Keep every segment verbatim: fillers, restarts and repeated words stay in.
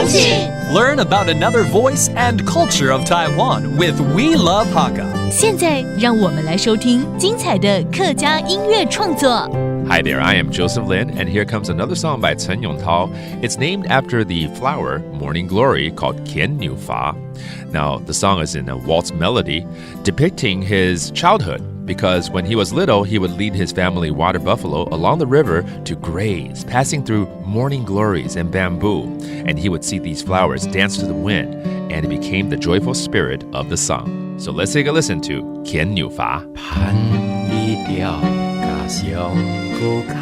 Learn about another voice and culture of Taiwan with We Love Hakka. 现在，让我们来收听精彩的客家音乐创作。 Hi there, I am Joseph Lin, and here comes another song by Chen Yongtao. It's named after the flower, morning glory, called Kienniufa. Now, the song is in a waltz melody, depicting his childhood, because when he was little, he would lead his family water buffalo along the river to graze, passing through morning glories and bamboo, and he would see these flowers dance to the wind, and it became the joyful spirit of the song. So let's take a listen to Kienniufa. 伴你跳家乡歌，家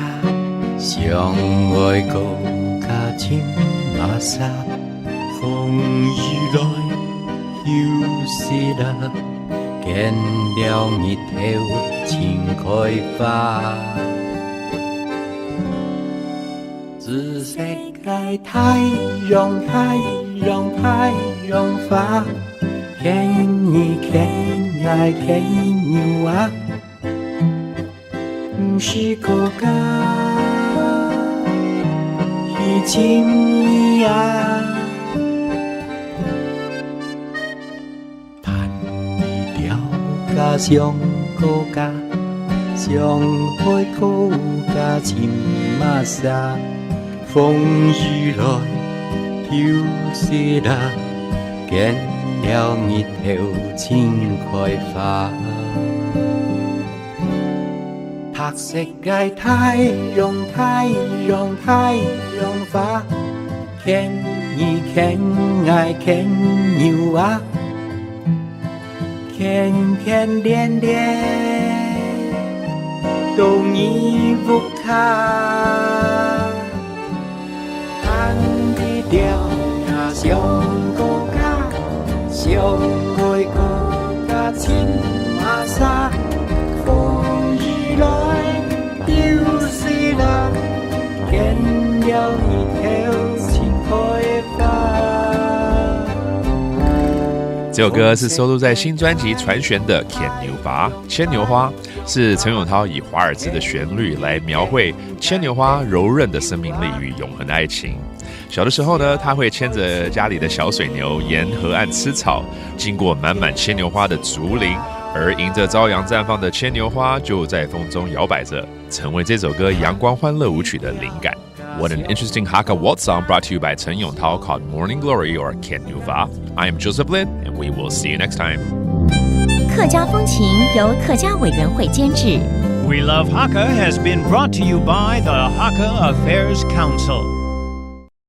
乡爱歌，家亲马萨，风雨来，又是那，见了日头尽开花。紫色个太阳，太阳，太阳花，看你看，爱看牛啊。 毋是个个，已经一样。伴你跳家乡歌，家乡爱歌，家亲马萨，风雨来，又是那，见了日头尽开花。 白色个太阳，太阳，太阳花，看你看，爱看牛啊，看看连连，到你屋下。 伴你跳家乡歌，家乡爱歌，家亲马萨，风雨来，又是那，见了日头尽开花。这首歌是收录在新专辑《传璇》的《牵牛花》。牵牛花是陈永涛以华尔兹的旋律来描绘牵牛花柔韧的生命力与永恒的爱情。小的时候呢，他会牵着家里的小水牛沿河岸吃草，经过满满牵牛花的竹林，而迎着朝阳绽放的牵牛花就在风中摇摆着，成为这首歌阳光欢乐舞曲的灵感。What an interesting Hakka waltz song brought to you by Chen Yongtao called Morning Glory or Kienniufa. I am Joseph Lin, and we will see you next time. 客家风情由客家委员会监制。 We Love Hakka has been brought to you by the Hakka Affairs Council.